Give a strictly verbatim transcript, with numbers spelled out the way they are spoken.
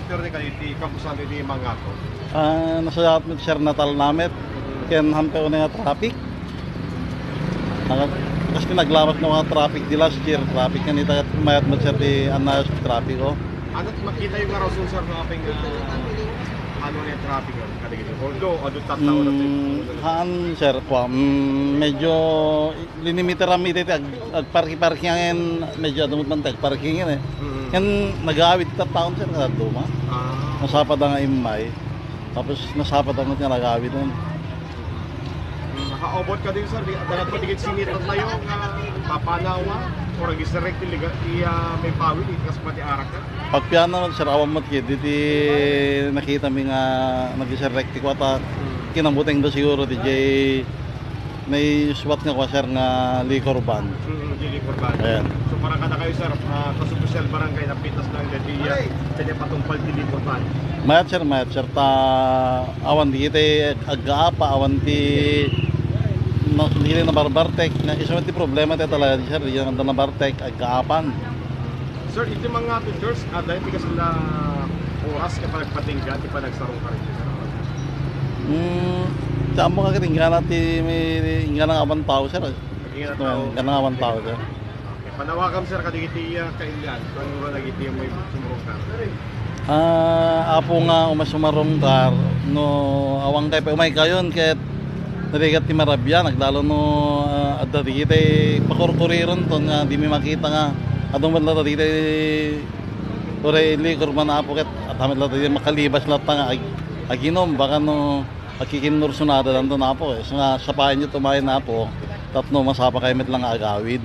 Sir, ni kaditi kapusan ti Mangato. Ah, nasayaat met, sir, natalna met. Ken hampay unay nga traffic. Naka-, kas ti naglamat nga mga traffic di last year, traffic kanita ket mayat met, sir, ti annayos ti traffic, oh. Ano ti makitayo nga rason, sir, no apay nga ano nga traffic, no? Kadagiti. Although, adu tattao na ti Mm, haan, sir, kua, mm, medyo linimiteran mi iti ag-, agparki-parkingan, medyo adu met man ti agparkingan, eh. Mm. Ken nag-aawid ti tattaon, sir, kada duma. Ah. Nasapad nga immay. Tapos nasapad met nga nag-aawid, eh. Mm, nakaubot kadi, sir, di, dapat pa digit sinita tayo nga papanawa, or agiserrek ti liga-, iya, ah, maipaw idi, kas pati arak ka. Pagpiana, sir, awan met ket, iti nakita mi nga nagiserrek ti kuata, Mm. kinabutengda siguro, diay naisuat nga kua, sir, nga liquor ban. Mm, di liquor ban. Ayan. So, para kada kayo, sir, ah, kasosyal barangay, napitas lang, dati, ah, pwede patungpal ti liquor ban. Mayat, sir, mayat, sir, ta awan di iti aggaapa, awan ti na, di iti nabarbartek. Na, isu ti problema ti talaga, sir, di iti nabartek, aggaapan. Sir, iti Mangato, church, adda iti kasla oras ket panagpatingga ti panagsarungkar iti, sir? Hmm, ti ammo nga katingga na ti may, inggana nga awan tao, sir. Inggana tao. Inggana nga awan tao, sir. Okay. Panawagam, sir, kadagiti, ah, kailian. Panura dagiti may sumurungkar. Ah, Apo nga umay sumarungkar, no awan kay pa umay kayon ket narigat ti marabia, naglalo no, ah, adda dagiti pakurkurironton nga di mi makita nga adu met latta dagiti uray liquor man, Apo, ket adda met latta dagiti makalibas latta nga ag-, aginom, baka no agkikinnursonada danton, Apo, eh. So nga, sapaenyo tumayen, Apo, tapno masapa kayo met lang nga agawid.